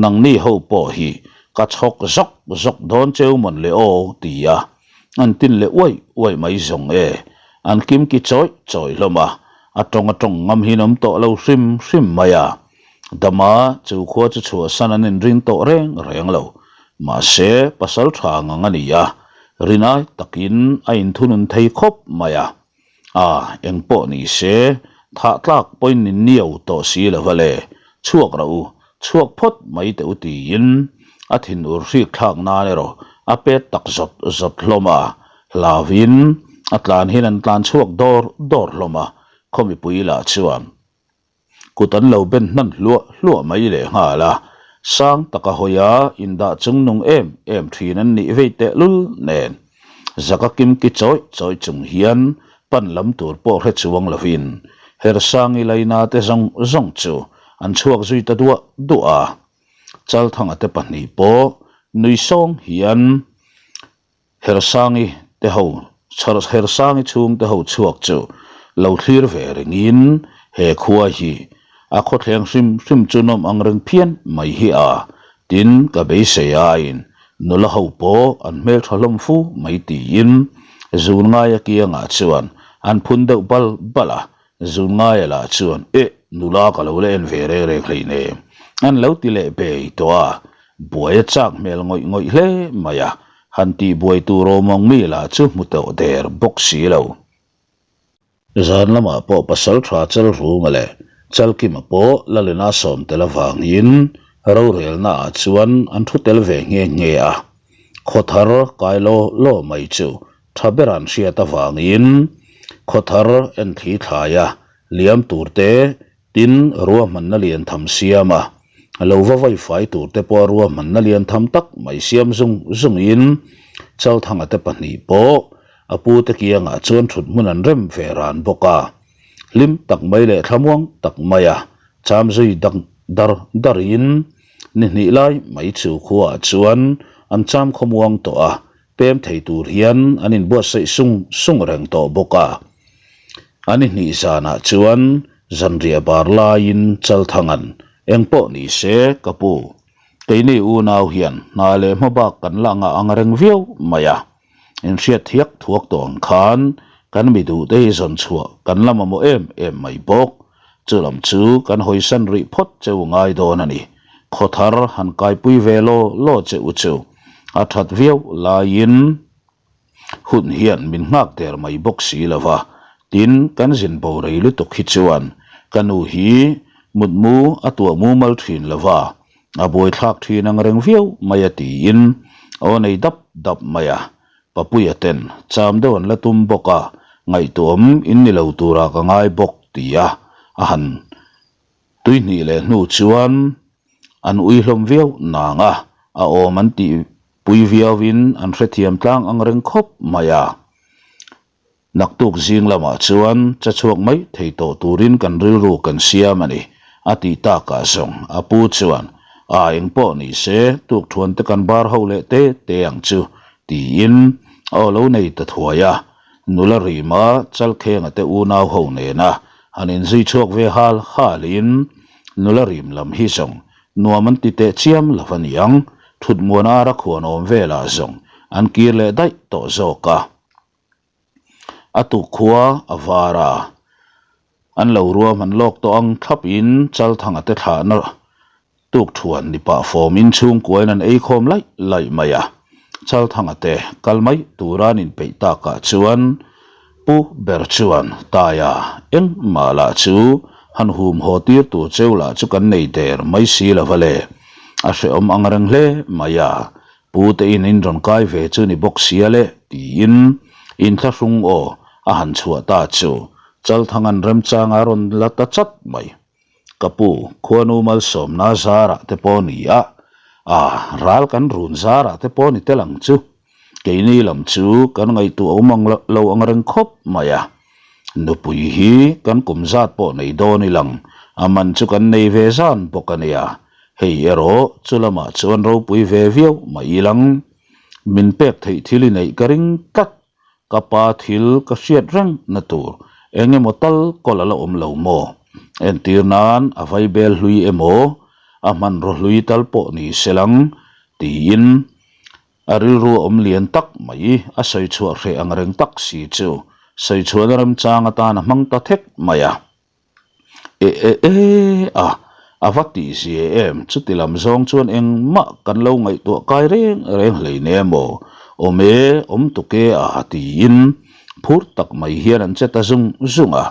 nangni ho pawh hi ka chhawk zawk zawk dawn cheu mawn le aw ti a. An tin leh uaih uaih mai zawng e. An kimki chawih chawih hlawm a, a tawng a tawng ngam hi an awm tawh lo hrim hrim mai a. Dama chu khua chu chhuahsan an inring tawh reng reng lo. Mahse, pasal tha ngang a ni a, rinai takin a inthunun thei khawp mai a. A, engpawh ni se, thah tlak pawhin ni niau tawh si lo va le, chhuak rawh u, chhuak phawt mai teh u tiin a thinur hrik thlak nan erawh a pet tak zawt zawt hlawm a, hlauvin a tlan hian an tlan chhuak dawr dawr hlawm a, khaw mipui lah chuan Kut an lo ben hnan hluah hluah mai leh nghal a, sang taka hawi a indah chungnung em em thin an nih vei tehlul nen. Zaka kimki chawih chawih chung hian pan lam tur pawh hre chuang lovin Hersangi Laina te zawng zawng chu an chhuak zui ta duah duah a. Chalthanga te pahnih pawh nui sawng hian. Hersangi te ho Hersangi chhungte ho chhuak chu lo thlir ve rengin he khua hi a khawthleng hrim hrim chu nawm ang reng phian mai hi a, tin ka beisei aiin nula ho pawh an hmeltha hlawm fu mai tiin Zungaia kiangah chuan an phun deuh bal bal a, Zungaia lah chuan eh nula ka lo la en ve reng reng hleinem an lo ti leh bei tawh a, buai a chak hmel ngawih ngawih hle mai a, han tih buai tur awm ang mi lah chu hmu tawh der bawk si lo. Zan lamah pawh pasal tha Chalrunga leh Chalkima pawh Lalina sawm tel avangin rorelna ah chuan an thu tel ve nghe nghe a, khawthar kai law law mai chu tha ber an hriat avangin khawthar enthli thlaia liam tur te Tin, ruahmanna lian tham siam a, lo va vai fai tur te pawh ruahmanna lian tham tak mai siam zung zungin Chalthanga te pahnih pawh a pu te kiangah chuan thut hmun an rem ve ran bawk a. Hlim tak mai leh thlamuang tak maia cham zui dang dar darin ni hnih lai mai chu khuaah chuan an cham khawmuang tawh a, pem thei tur hian an inbuatsaih sung sung reng tawh bawk a. A ni hnih zanah chuan zanriah bar laiin Chalthanga'n eng pawh ni se ka pu, keini unau hian hna leh hma bak kan la ngah ang reng viau mai a, inhriat thiak thuak tawh ang khan kan mi duhte hi zawn chhuah kan la mamawh em em mai bawk. Chu lam chu kan hawisan rih phawt cheu ngai dawn a ni. Khawthar han kaipui ve law law che u chu a that viau laiin Hun hian min nghak der mai bawk si lo va, tin kan zin bo rei lutuk hi chuan ka nu hi mutmu a tuah mumal thin lo va, a buaithlak thin ang reng viau mai a tiin aw nei dap dap mai a, Papuia ten cham deuh an la tum bawk a, ngaihtuahawm in ni lo turah ka ngai bawk tia a han Tui hnih leh hnu chuan an ui hlawm viau nang a, a awm an tih pui viauin an hrethiam tlang ang reng khawp mai a. Naktuk zing lamah chuan cha chhuak mai thei tawh turin kan rilru kan siam a ni, a tih takah zawng a pu chuan, A engpawh ni se, tukthuan te kan bar ho leh te te ang chu, tiin a aw lo nei ta thuai a. Nula Rima Chalkhenga te unau ho nena han inzui chhuak ve hal halin nula rim lam hi zawng nuam an ti teh chiam lo a niang, thut muan ara khuan awm velah zawng an kir leh daih tawh zawk a. A tuk khua a var a, an lo ruahman lawk tawh ang thlapin Chalthanga te thlahna Tukthuan ni pah fawmin chhungkuain an ei khawm laih laih mai a, Chalthanga te kal mai tura an inpeih takah chuan Pu ber chuan Taia engmah lah chu han hum haw tir tur cheu lah chu kan nei der mai si lo va le, a hrehawm ang reng hle mai a, Pu te in in rawn kai ve chu ni bawk sia le tiin inthlahrung aw a han chhuah ta chu Chalthanga'n remchanga a rawn la ta chat mai. Ka pu, khuanu malsawmna zarah te pawh ni a, a, ral kan run zarah te pawh ni tel ang chu. Keini lam chu kan ngaihtuah awm ang lo ang reng khawp mai a. Nupui hi kan kum zat pawh nei dawn i lang, a man chu kan nei ve zan bawk a nia. Hei erawh chu lamah chuan ropui ve viau mai i lang. Min pek theih thil i neih ka ring tlat. Ka pa thil ka hriat reng na tur eng emaw tal kawl a la awm lo maw? Entir nan a vaibel hlui emaw a hmanraw hlui tal pawh ni se lang tiin a rilru a awm lian tak mai a sawi chhuah hreh ang reng tak si chu sawi chhuahna remchang atan a hmang ta thek mai a. E e e a, a va tih zia em, chuti lam zawng chuan engmah kan lo ngaihtuah kai reng reng hleine maw, awm e, awm tuk e a tiin phur tak mai hian an che ta zung zung a,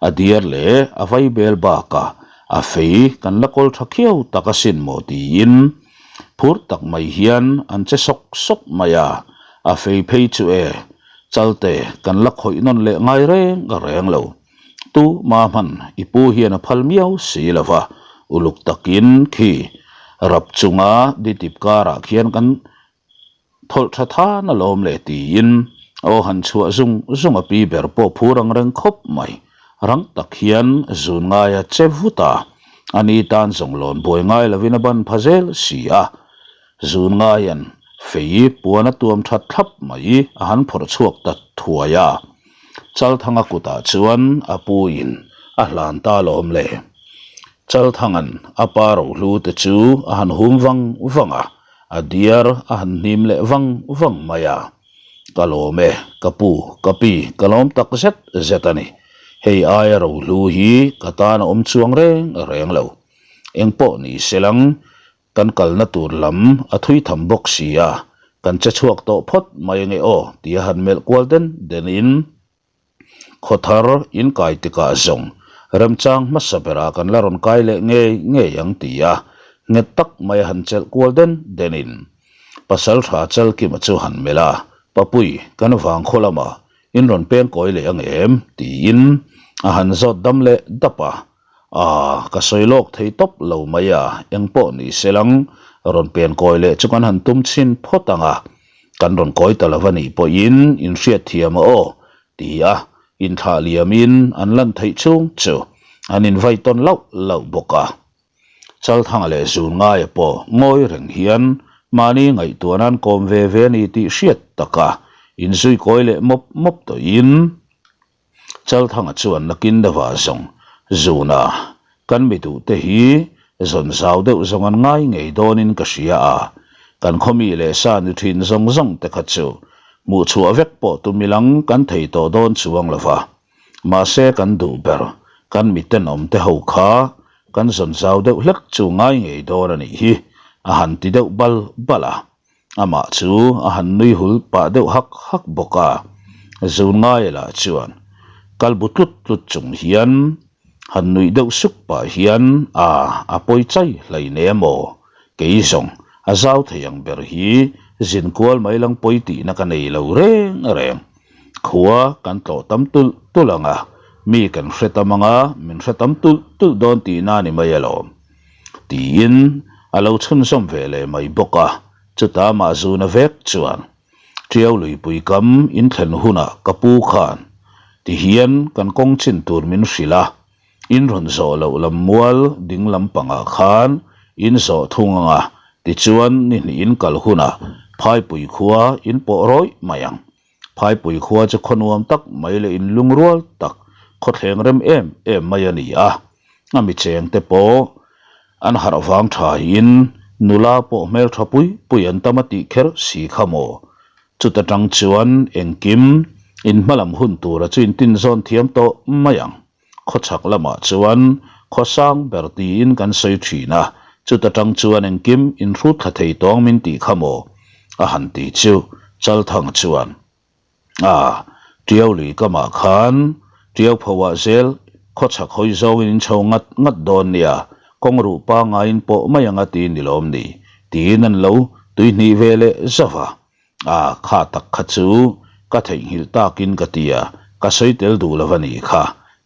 a diar leh a vaibel bakah a fei kan la kawl tha khiau tak asin maw tiin phur tak mai hian an che sawk sawk mai a, a fei phei chu e, chalte kan la khawih nawn leh ngai reng reng lo. Tu ma hman i pu hian a phal miau si lo va, uluk takin khi rap chunga ditip karah khian kan thawlh tha than alawm le tiin aw han chhuah zung zung a pi ber pawh phur ang reng khawp mai. Rang tak hian zun ngai a che vut a, ani tan zawng lawn buai ngai lovin a ban pha zel si a. Zun ngaiin Fei puan a tuam that thlap mai a han phawrh chhuak ta thuai a. Chalthanga kutah chuan a pu in a hlan ta lawm le. Chalthanga'n a pa rohlu te chu a han hum vang vang a, a diar a han hnim leh vang vang mai a. Ka lawm e, ka pu, ka pi, ka lawm tak zet zet a ni. Hei aia rohlu hi ka tan a awm chuang reng reng lo. Engpawh ni se lang, Kan kalna tur lam a thui tham bawk si a, kan che chhuak tawh phawt mai ange aw tia han melh kual den den in khawthar in kai tikah zawng remchang hmasa berah kan la rawn kai leh ngei ngei ang tia nghet tak mai a han chelh kual den den in Pasaltha Chalkima chu han melh a, Papui, kan vangkhaw lamah in rawn peng kawi leh ang em? tiin a han zawt dam leh dap a. Aaa, ka sawi lawk thei tawp lo mai a, eng pawh ni se lang, rawn pen kawi leh chu kan han tum chhin phawt ang a, kan rawn kawi ta lo va nih pawhin in hriat thiam a aw, ti a, inthlah liamin an lan theih chhung chu an invai tawn lauh lauh bawk a. Chalthanga leh Zungaia pawh ngawi reng hian mahni ngaihtuah nan kawm ve ve a ni tih hriat taka inzui kawi leh mawp mawp tawhin, Chalthanga chuan nakin deuhah zawng zuna kan mi duhte hi zawn zau deuh zawng an ngai ngei dawnin ka hria a, kan khawmi leh sa ni thin zawng zawng te kha chu hmuh chhuah vek pawh tum ilang kan thei tawh dawn chuang lo va, mahse kan duh ber kan mi tenawm te ho kha kan zawn zau deuh hlek chu ngai ngei dawn a nih hi a han ti deuh bal bal a. Amah chu a han nui hul pah deuh hak hak bawk a, Zungaia lah chuan kal bu tlut tlut chung hian han nuih deuh suk pah hian a a pawi chai hlei ne maw? Kei zawng a zau thei ang ber hi zin kual mai lang pawi tihna ka nei lo reng reng. Khua kan tlawh tam tulh tulh ang a, mi kan hre tam ang a, min hre tam tulh tulh dawn tihna a ni mai alawm. Tiin a lo chhunzawm ve leh mai bawk a, chutah amah zuna vek chuan Tiau luipui kam inthlen hunah ka pu khan tihian kan kawng chin tur min hrilh a, in rawn zawh loh lam mual ding lampangah khan in zawh thung ang a, tichuan ni hnih in kal hunah Phaipui khua in pawh rawih mai ang. Phaipui khua chu khaw nuam tak mai leh in lungrual tak khawthleng rem em em mai a ni a, a mi cheng te pawh an harh vang tha in nula pawh hmeltha pui pui an tam a tih kher si kha maw? Chuta tang chuan engkim in hmalam hun tura chu in tin zawn thiam tawh mai ang. Khawchhak lamah chuan khaw sang ber tiin kan sawi thin a, chuta tang chuan engkim in hrut thla thei tawng min tih kha maw? A han ti chu Chalthang chuan, A, Tiau lui kamah khan Tiau phoah zel khawchhak hawi zawngin in chho ngat ngat dawn nia, kawng ruh pangaiin pawh mai anga ti ni lawm ni? Tiin an lo tuihnih ve leh zauh a. A, kha tak kha chu ka theihnghilh takin ka ti a, ka sawi tel duh lo a nih kha,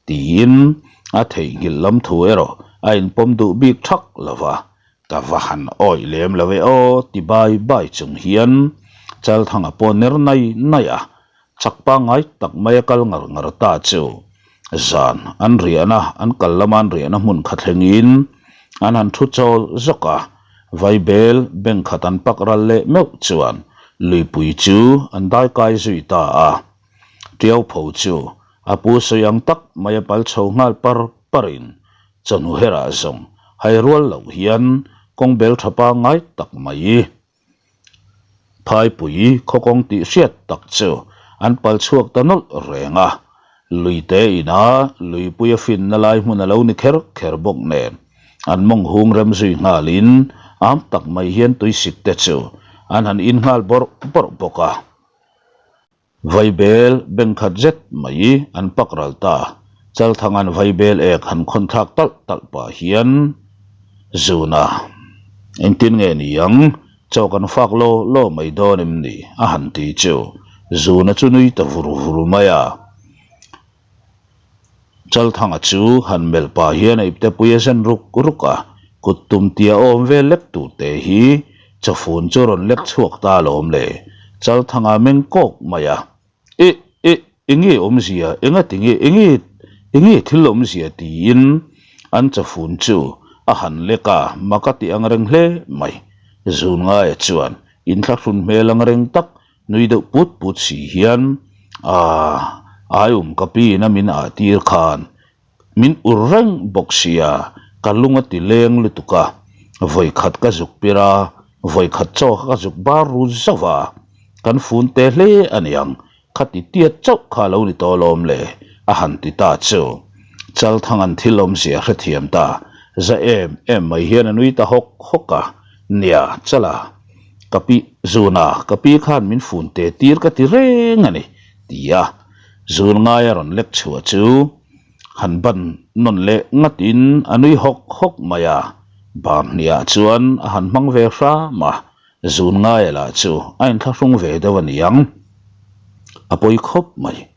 tiin a theihnghilh lam thu erawh a inpawm duh bik thak lo va, ka va han awih lem lo e aw ti bai bai chung hian Chalthanga pawh ner nai nai a, chak pangngai tak mai a kal ngar ngar ta chu. Zan an riahna, an kal lama an riahna hmun kha thlengin an han thu chawl zawk a, Vaibel bank khat an pak ral leh meuh chuan luipui chu an daikai zui ta a. Tiaupho chu a pu sawi ang tak mai a pal chho nghal par parin chawhnu herah zawng hai rual loh hian kawng bel tha pangngai tak mai Phaipui khawkawng tih hriat tak chu an pal chhuak ta nawlh reng a, luite ina luipui a finna lai hmun a lo ni kher kher bawk nen an mawng hung rem zui nghalin am tak mai hian tuisik te chu an han in nghal bawrh bawrh bawk a. Vaibel beng khat zet mai an pak ral ta. Chalthanga'n vaibel ek han khawn thlak talh talh pah hian Zuna, Engtin nge ni ang? Chaw kan fak law law mai dawn em ni? a han ti chu Zuna chu nui ta vur vur mai a. Chalthanga chu han melh pah hian a iptepui a zen ruk ruk a, kut tum tia awm vel lek tur te hi chawfun chu rawn lek chhuak ta alawm le. Chalthanga meng kawk mai a, I, i, enge awmzia, enga tinge, enge, enge thil awmzia tiin an chawfun chu a han lek a, mak a ti ang reng hle mai. Zun ngaia chuan. Inthlahrun hmel ang reng tak, nui deuh put put si hian, Aaa, aium ka piin a min ah tir khan min ur reng bawk sia, ka lung a ti leng lutuk a, vawi khat ka zuk pir a, vawi khat chaw kha ka zuk bar ru zauh a, kan fun te hle a niang, Khati tiat chauh kha lo ni tawh lawm le, a han ti ta chu. Chalthanga'n thil awmzia hrethiam ta, za em em mai hian a nui ta hawk hawk a, Nia, Chala, ka pi, Zuna, ka pi khan min fun te tir ka ti reng a ni, ti a. Zun ngai a rawn lek chhuah chu han ban nawn leh ngatin a nui hawk hawk mai a, bam hniah chuan a han hmang ve hram a, Zun ngaia lah chu a inthlahrung ve deuh a niang. A pawi khawp mai.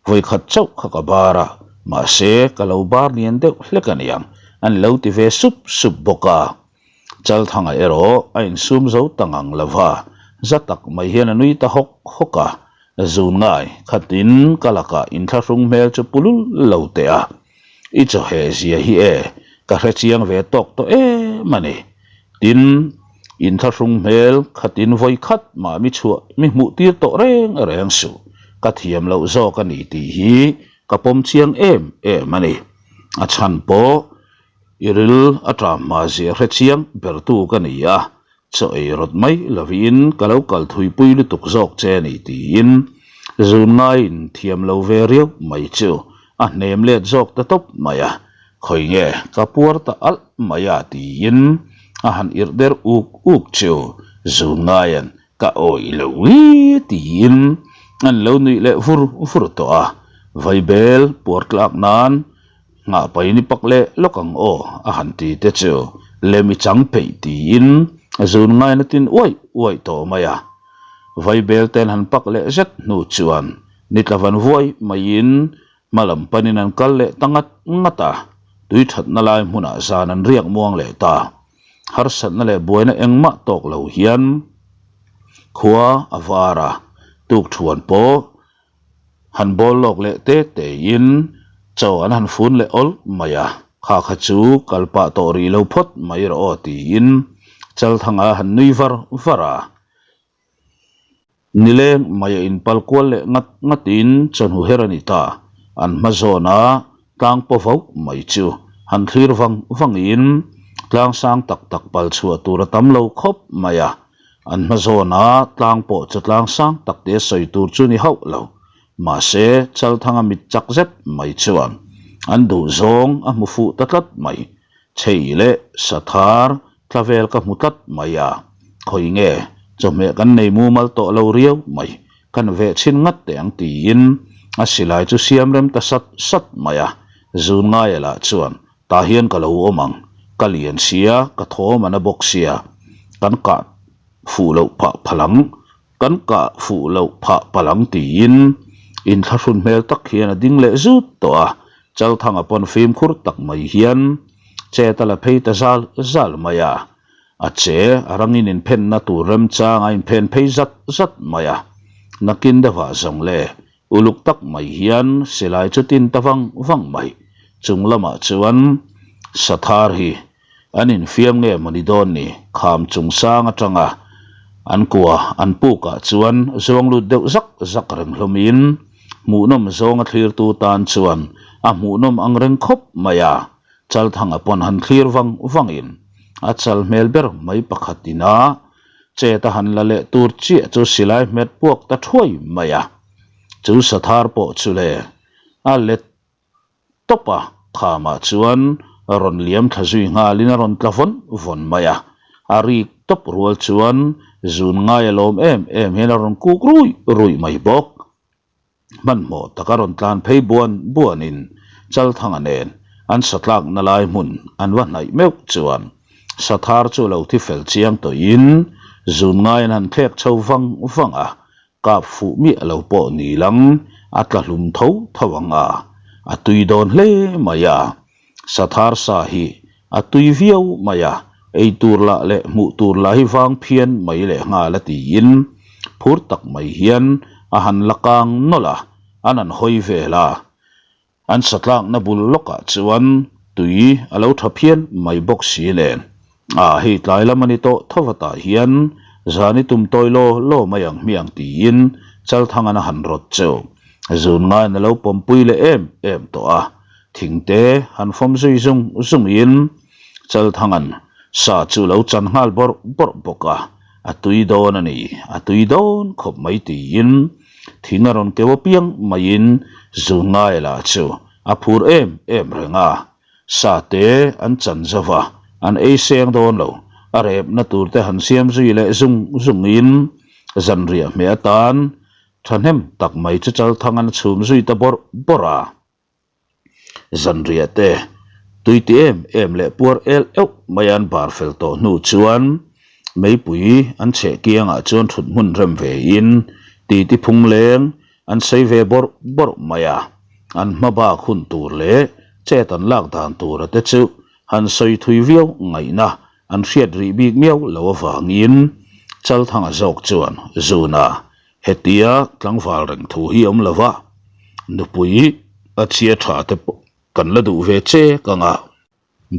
Vawikhat chauh kha ka bar a, mahse ka lo bar lian deuh hlek a niang, an lo ti ve sup sup bawk a. Chalthanga erawh a insum zo ta ngang lo va, za tak mai hian a nui ta hawk hawk a. Zun ngai khatin ka lakah inthlahrung hmel chu pu lul lo teh a. I chawheh zia hi e, ka hre chiang ve tawk tawh em a ni. Tin, inthlahrung hmel khatin vawi khat mah mi chhuah mi hmuh tir tawh reng reng suh, ka thiam loh zawk a ni tih hi ka pawm chiang em em a ni. A chhan pawh i ril a ṭam hma zia hre chiang bertu ka ni a, Chaw ei rawt mai lovin ka lo kal thuipui lutuk zawk che a ni tiin zun ngaiin thiam lo ve riau mai chu a hnem let zawk ta tawp mai a, khawi nge ka puar ta alh mai a tiin a han irh der uk uk chu zun ngaiin ka awih lo i tiin an lo nuih leh vur vur tawh a, vaibel puar tlak nan Nghah pain i pak leh lawk ang aw a han ti te chu lem i chang peih tiin zun ngaina tin uaih uaih tawh mai a. Vaibel ten han pak leh zet hnu chuan ni tla van vuai maiin hma lam panin an kal leh ta ngat ngat a, tui thatna lai hmunah zan an riak muang leh ta. Harsatna leh buaina engmah tawk lo hian khua a var a, tukthuan pawh Han bawl lawk leh te tein chaw an han fun leh awlh mai a, kha kha chu kal pah tawh rih lo phawt mai rawh aw tiin Chalthanga han nui var var a. Nileng mai a inpal kual leh ngat ngatin chawhnu her a ni ta, an hma zawna tlang paw vauh mai chu han thlir vang vangin tlang sang tak tak pal chhuah tur a tam lo khawp mai a. An hma zawna tlang pawh chu tlang sang tak tia sawi tur chu ni hauh lo. Mahse, Chalthanga mit chak zet mai chuan an duh zawng a hmu fuh ta tlat mai. Chei leh Sathar tla vel ka hmu tlat mai a, khawi nge chawhmeh kan nei mumal tawh lo riau mai, kan veh chhin ngat teh ang tiin a silai chu siam rem ta sat sat mai a. Zun ngaia lah chuan Tah hian ka lo awm ang, ka lian sia, ka thawm a na bawk sia, kan kah fuh loh phah phal ang, kan kah fuh loh phah palh ang tiin inthlahrun hmel tak hian a ding leh zut tawh a, Chalthanga pawn fimkhur tak mai hian chet a la phei ta zal zal mai a, a che a rangin inphenna tur remchang a inphen phei zat zat mai a, nakin deuhah zawng le Uluk tak mai hian silai chu tin ta vang vang mai. Chung lamah chuan Sathar hi an infiam nge maw ni dawn ni, kham chung sang atanga an kua an pukah chuan zawng lut deuh zak zak reng hlawmin hmuhnawm zawnga thlirtu tan chuan a hmuhnawm ang reng khawp mai a, Chalthanga pawn han thlir vang vangin a chal hmel ber mai pakhat ina Chet a han la leh tur chiah chu silai hmet puak ta thuai mai a, chu sathar pawh chu le a let tawp a, khamah chuan rawn liam thla zui nghalin a rawn tla vawn vawn mai a, a rik tawp rual chuan zun ngai a lawm em em hian a rawn kuk ruih ruih mai bawk. Hmanhmawh taka rawn tlan phei buan buanin Chalthanga nen an satlakna lai hmun an va hnaih meuh chuan Sathar chu lo thi fel chiang tawhin zun ngaiin han thlek chho vang vang a, kap fuh miah lo pawh ni lang a tla hlum tho tho ang a, a tui dawn hle mai a. Sathar sa hi a tui viau mai a, ei tur lah leh hmuh tur lah hi vang phian mai leh nghal a tiin phur tak mai hian a han la kang nawlh a, an han hawi vel a. An satlakna bul lawkah chuan tui a lo tha phian mai bawk si nen, ah hei tlai lam a ni tawh tho vatah hian Zan i tum tawi law law mai ang hmiang tiin Chalthangan a han rawt chu zun ngaiin a lo pawmpui leh em em tawh a. Thingte han fawm zui zung zungin Chalthangan sa chu lo chan nghal bawrh bawrh bawk a, a tui dawn a ni, a tui dawn khawp mai tiin thing a rawn keu apiang maiin zun ngai lah chu a phur em em reng a. Sa te an chan zo va, an ei seng dawn lo. A repna tur te han siam zui leh zung zungin zanriah hmeh atan thahnem tak mai chu Chalthang an chhum zui ta bawrh bawrh a. Zanriah te tui ti em em leh puar el euh mai an bar fel tawh hnu chuan meipui an chheh kiangah chuan thut hmun rem ve in titi phung leng an sawi ve bawrh bawrh mai a, an hma bak hun tur leh chet an lak dan tura te chu han sawi thui viau ngaihna an hriat rih bik miau lo avangin Chalthanga zawk chuan Zuna hetia tlangval reng thu hi awm lo va, nupui a chhia tha te pawh kan la duh ve che ka ngah.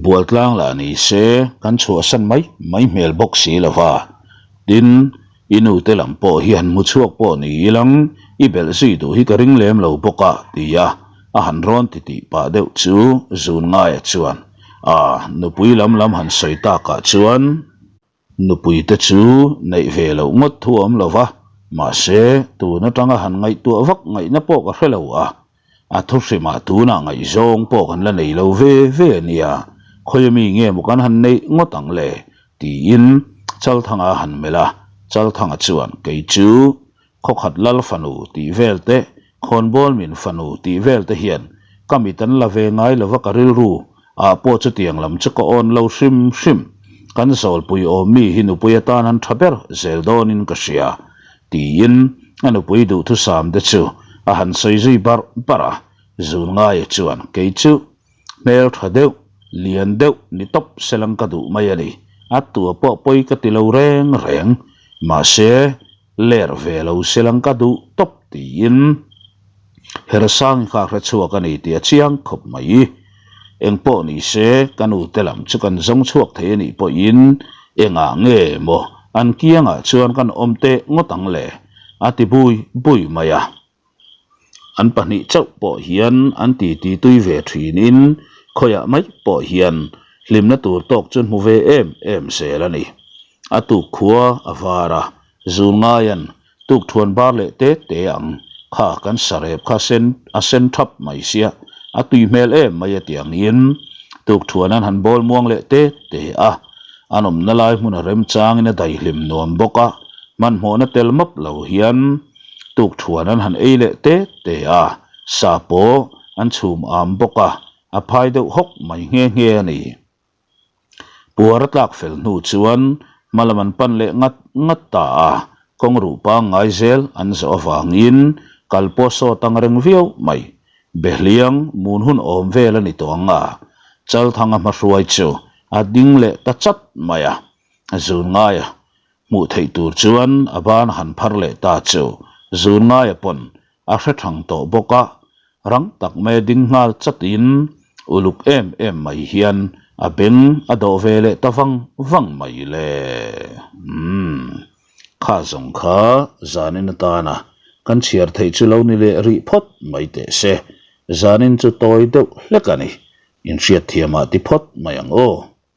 Bualtlang lah ni se kan chhuahsan mai mai hmel bawk si lo va, tin, i nu te lam pawh hi han hmu chhuak pawh ni ilang i belh zui duh hi ka ring lem lo bawk a, ti a, a han rawn ti tih pah deuh chu Zun Ngaia chuan a nupui lam lam han sawi takah chuan, Nupui te chu neih ve loh ngawt thu a awm lo va, mahse tun atanga han ngaihtuah vak ngaihna pawh ka hre lo a, a thu hrimah tunah ngaihzawng pawh kan la nei lo ve ve a nia, khawi ami nge maw kan han neih ngawt ang le? tiin Chalthanga a han melh a, Chalthanga chuan kei chu Khawkhat lal fanu tih vel te, khawnbawl min fanu tih vel te hian ka mit an la ve ngai lova ka rilru ah pawh chutiang lam chu ka awn lo hrim hrim. Kan zawlpui awm mi hi nupui atan an tha ber zel dawnin ka hria tiin a nupui duhthusam te chu a han sawi zui barh barh a, Zungaia chuan kei chu hmel tha deuh, lian deuh ni tawp selang ka duh mai a ni, a tua pawh pawi ka ti lo reng reng, mahse Ler ve lo selang ka duh tawp tiin Hersangi kha hre chhuak a ni tih a chiang khawp mai. Engpawh ni se ka nu te lam chu kan zawng chhuak thei a nih pawhin engah nge maw an kiangah chuan kan awm teh ngawt ang le a ti bui bui mai a. An pahnih chauh pawh hian an titi tui ve thinin khawiah mai pawh hian hlimna tur tawk chu hmu ve em em zel a ni. A tuk khua a var a, zul ngaian tuk thuan bar leh te te ang kha kan sarep kha sen a sen thap mai sia, a tui hmel em mai a ti angin tuk thuan an han bawl muang leh te te a, an awmna lai hmun a remchangin a daihlim nuam bawk a, hmanhmawhna tel map lo hian Tukthuan an han ei leh te te a, sa pawh an chhum am bawk a, a phai deuh hawk mai nghe nghe a ni. Puar a tlak fel hnu chuan hma lam an pan leh ngat ngat ta a, kawng ruh pangngai zel an zawh avangin kal pawh sawt ang reng viau mai. Behliang mun hun awm vel a ni tawh ang a, Chalthanga hmahruai chu a ding leh ta chat mai a, zun ngaia Hmuh theih tur chuan a ban han phar leh ta chu zun ngaia pawn a hre thang tawh bawk a, rang tak mai a ding nghal chatin uluk em em mai hian a beng a dawh ve leh ta vang vang mai le. Umm. Kha zawng kha zanin atana kan chhiar theih chu lo ni leh rih phawt mai teh se, zanin chu tawi deuh hlek a ni, inhriatthiamah ti phawt mai ang aw.